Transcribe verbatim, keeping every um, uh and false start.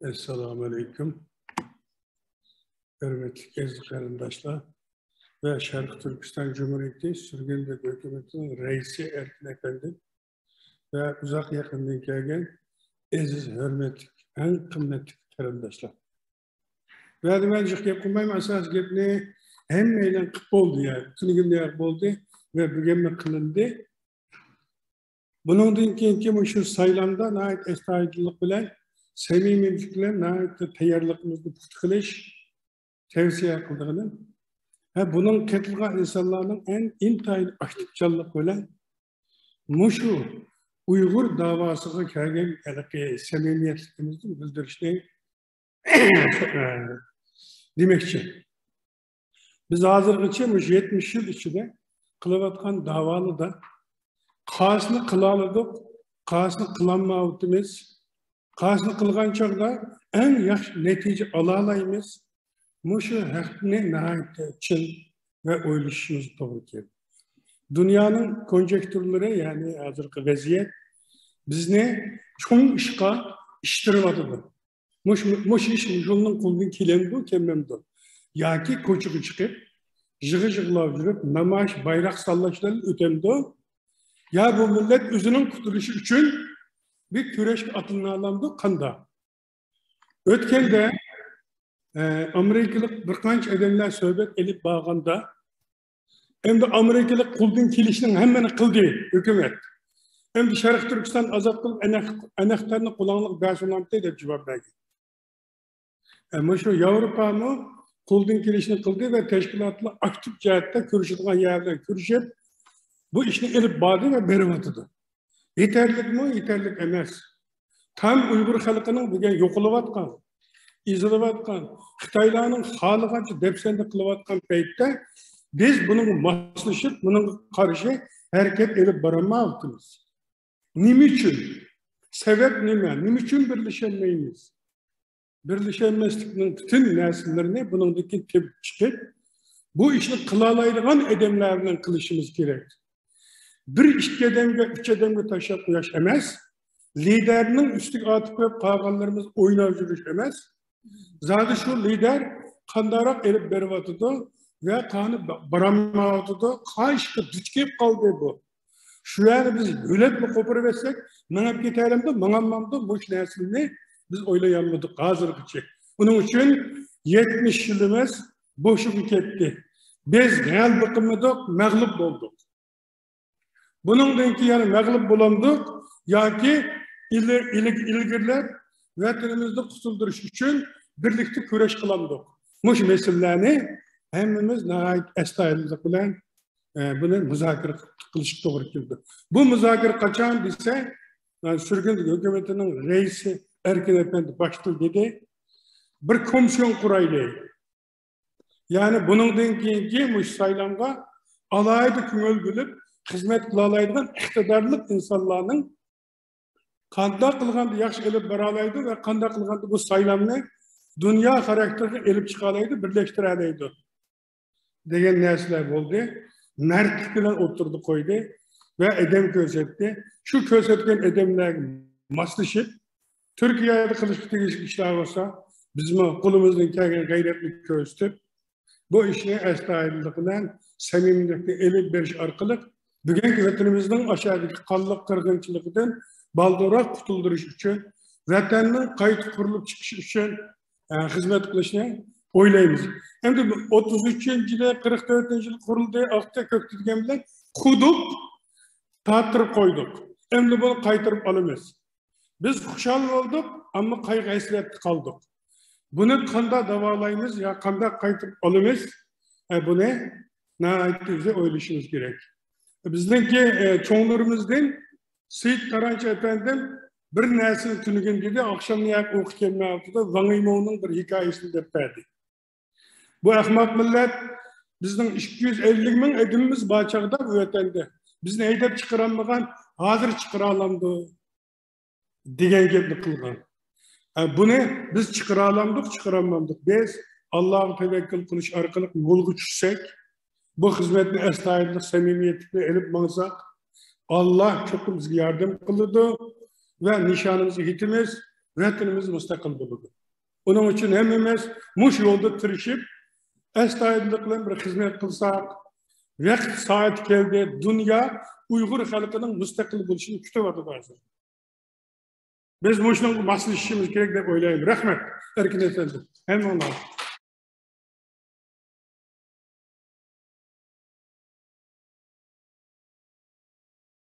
ئەسسالامۇ ئەلەيكۇم. ھۆرمەتلىك ئەزىز قېرىنداشلار ۋە شەرقىي تۈركىستان جۇمھۇرىيىتى سۈرگۈندە ھۆكۈمىتىنىڭ رەئىسى ئەركىن ئەپەندىم ۋە ئۇزاق يېقىندىن كەلگەن ئەزىز، ھۆرمەتلىك، ئەڭ قىممەتلىك قېرىنداشلار. ۋەدە مەن جىق گەپ قىلمايمەن، ئاساسىي گەپنى ھەممەيلەن قىپ بولدى، يەنى تۈنۈگۈن بولدى ۋە بۈگۈنمۇ قىلىندى. بۇنىڭدىن كېيىنكى مۇشۇ سايلامدا ناھايىتى ئەستايىدىللىق بىلەن، سەمىمىيلىك بىلەن ناھايىتى تەييارلىقىمىزنى پۇختا قىلىش تەۋسىيە قىلىدىغىنىم. ھە، بۇنىڭغا قېتىلغان ئىنسانلارنىڭ ئەڭ ئىنتايىن ئاكتىپچانلىق بىلەن مۇشۇ ئۇيغۇر داۋاسىغا كەلگەن ھېلىقى سەمىمىيەتلىكىمىزنى بىلدۈرۈشنى دېمەكچى. بىز ھازىرغىچە مۇشۇ يەتمىش يىل ئىچىدە قىلىۋاتقان داۋالىدا قايسىنى قىلالىدۇق، قايسىنى قىلالمايۋاتىمىز، قايسىنى قىلغان چاغدا ئەڭ ياخشى نەتىجە ئالالايمىز، مۇشۇ ھەقنى ناھايىتى چىن ۋە ئويلىشىشىمىز توغرا كېلىدۇ. دۇنيانىڭ كونجېكتۇرلىرى، يەنى ھازىرقى ۋەزىيەت بىزنى چوڭ ئىشقا ئىتتىرىۋاتىدۇ. مۇش-، مۇشۇ ئىش مۇشۇنىڭ قولىدىن كېلەمدۇ، كەلمەمدۇ؟ ياكى كوچىغا چىقىپ، يىغا-يىغلاپ يۈرۈپ، نامايىش، بايراق سانلاش بىلەن ئۆتەمدۇ؟ يا بۇ مىللەت ئۆزىنىڭ قۇتۇلۇشى ئۈچۈن بىر كۈرەشكە ئاتلىنالامدۇ، قانداق؟ ئۆتكەندە، ئە، ئامېرىكىلىق بىر قانچە ئادەملەر سۆھبەت ئېلىپ بارغاندا، ئەمدى ئامېرىكىلىق قولدىن كېلىشنىڭ ھەممىنى قىلدى ھۆكۈمەت. ئەمدى شەرقىي تۈركىستان ئازاد قىلىپ، ئەنەق-، ئەنەختەرنى قولۇڭلارغا بەرسۇڭلارمىتى دەپ جاۋاب بەرگەن. ئە، مۇشۇ ياۋروپامۇ قولدىن كېلىشنى قىلدى ۋە تەشكىلاتلار ئاكتىپ جەھەتتە كۆرۈشىدىغان يەرلەرگە كۆرۈشۈپ، بۇ ئىشنى ئېلىپ باردى ۋە بېرىۋاتىدۇ. يېتەرلىكمۇ؟ يېتەرلىك ئەمەس. تام ئۇيغۇر خەلقىنىڭ بۈگۈن يوقىلىۋاتقان، ئېزىلىۋاتقان، خىتايلارنىڭ خالىغانچە دەپسەندە قىلىۋاتقان پەيتتە بىز بۇنىڭغا ماسلىشىپ، بۇنىڭغا قارشى ھەرىكەت ئېلىپ بارالمايۋاتىمىز. نېمە ئۈچۈن؟ سەۋەب نېمە؟ نېمە ئۈچۈن بىرلىشەلمەيمىز؟ بىرلىشەلمەسلىكنىڭ پۈتۈن نەرسىلىرىنى بۇنىڭدىن كېيىن تېپىپ چىقىپ، بۇ ئىشنى قىلالايدىغان ئادەملەر بىلەن قىلىشىمىز كېرەك. بىر ئىككى ئادەمگە، ئۈچ ئادەمگە تاشلاپ قويۇش ئەمەس، لىدەرنىڭ ئۈستىگە ئارتىپ قويۇپ قالغانلىرىمىز ئويناپ يۈرۈش ئەمەس. زادى شۇ لىدەر قانداقراق ئېلىپ بېرىۋاتىدۇ ۋە قانى بارالمايۋاتىدۇ، قايسى ئىشقا دۇچ كېلىپ قالدى بۇ؟ شۇ يەرنى بىز يۆلەپلا قوپۇرۇۋەتسەك، مېڭىپ كېتەلەمدۇ، ماڭالمامدۇ، مۇشۇ نەرسىنى بىز ئويلايالمىدۇق ھازىرغىچە. ئۇنىڭ ئۈچۈن يەتمىش يىلىمىز بوشىغا كەتتى. بىز غەلىبە قىلمىدۇق، مەغلۇپ بولدۇق. بۇنىڭدىن كېيىن يەنە مەغلۇپ بولامدۇق ياكى ئىلى-، ئىلى-، ئىلگىرىلەپ ۋەتىنىمىزنى قۇتۇلدۇرۇش ئۈچۈن بىرلىكتە كۈرەش قىلامدۇق؟ مۇشۇ مەسىلىلەرنى ھەممىمىز ناھايىتى ئەستايىدىللىق بىلەن ئە، بۇنى مۇزاكىرە قىلىشقا توغرا كېلىدۇ. بۇ مۇزاكىرە قاچان دېسە، ئە، سۈرگۈن ھۆكۈمىتىنىڭ رەئىسى ئەركىن ئەپەندى باشتا دېدى، بىر كومىسسىيون قۇرايلى. يەنى بۇنىڭدىن كېيىنكى مۇشۇ سايلامغا ئالاھىدە كۆڭۈل بۆلۈپ خىزمەت قىلالايدىغان ئىقتىدارلىق ئىنسانلارنىڭ قانداق قىلغاندا ياخشى ئېلىپ بارالايدۇ ۋە قانداق قىلغاندا بۇ سايلامنى دۇنيا خاراكتېرىغا ئېلىپ چىقالايدۇ، بىرلەشتۈرەلەيدۇ دېگەن نەرسىلەر بولدى. مەردلىك بىلەن ئوتتۇرىدا قويدى ۋە ئادەم كۆرسەتتى. شۇ كۆرسەتكەن ئادەملەرگە ماسلىشىپ، تۈركىيەدە قىلىشقا تېگىشلىك ئىشلار بولسا، بىزمۇ قولىمىزدىن كەلگەن غەيرەتنى كۆرسىتىپ، بۇ ئىشنى ئەستايىدىللىق بىلەن، سەمىمىيلىكتە ئېلىپ بېرىش ئارقىلىق، بۈگۈنكى ۋەتىنىمىزنىڭ ئاشۇ يەردىكى قانلىق قىرغىنچىلىقىدىن بالدۇرراق قۇتۇلدۇرۇش ئۈچۈن، ۋەتەننىڭ قايتا قۇرۇلۇپ چىقىشى ئۈچۈن، ئە، خىزمەت قىلىشنى ئويلايمىز. ئەمدى ئوتتۇز ئۈچىنچى يىلى، قىرىق تۆتىنچى يىلى قۇرۇلدى، ئاقتى، كۆكتى دېگەن بىلەن قۇدۇق، تارتتۇرۇپ قويدۇق. ئەمدى بۇنى قايتۇرۇپ ئالىمىز. بىز خۇشال بولدۇق، ئەمما قايغۇ-ھەسرەتتە قالدۇق. بۇنى قانداق داۋالايمىز يا قانداق قايتۇرۇپ ئالىمىز؟ ئە، بۇنى ناھايىتى تېز ئويلىشىمىز كېرەك. بىزنىڭكى، ئە، چوڭلىرىمىزدىن سېيىت تارانچى ئەپەندىم بىر نەرسىنى تۈنۈگۈن دېدى، ئاخشامنى يەپ ئۇيقۇ كەلمەيۋاتىدۇ، ۋاڭ يىموڭنىڭ بىر ھېكايىسىنى دەپ بەردى. بۇ ئەخمەق مىللەت بىزنىڭ ئىككى يۈز ئەللىك مىڭ ئادىمىمىز بار چاغدا بۇ ۋەتەندە بىزنى ھەيدەپ چىقىرالمىغان، ھازىر چىقىرالامدۇ؟ دېگەن گەپنى قىلغان. ئە، بۇنى بىز چىقىرالامدۇق، چىقىرالمامدۇق. بىز ئاللاغا تەۋەككۈل قىلىش ئارقىلىق يولغا چۈشسەك، بۇ خىزمەتنى ئەستايىدىللىق، سەمىمىيەتلىك بىلەن ئېلىپ ماڭساق، ئاللا چوقۇم بىزگە ياردەم قىلىدۇ ۋە نىشانىمىزغا يېتىمىز. ۋەتىنىمىز مۇستەقىل بولىدۇ. ئۇنىڭ ئۈچۈن ھەممىمىز مۇشۇ يولدا تىرىشىپ، ئەستايىدىللىق بىلەن بىر خىزمەت قىلساق، ۋاقىت سائەت كەلدى، دۇنيا ئۇيغۇر خەلقىنىڭ مۇستەقىل بولۇشىنى كۈتۈۋاتىدۇ ھازىر. بىز مۇشۇنىڭغا ماسلىشىشىمىز كېرەك دەپ ئويلايمەن. رەھمەت، ئەركىن ئەپەندى. ھەممىڭلارغا.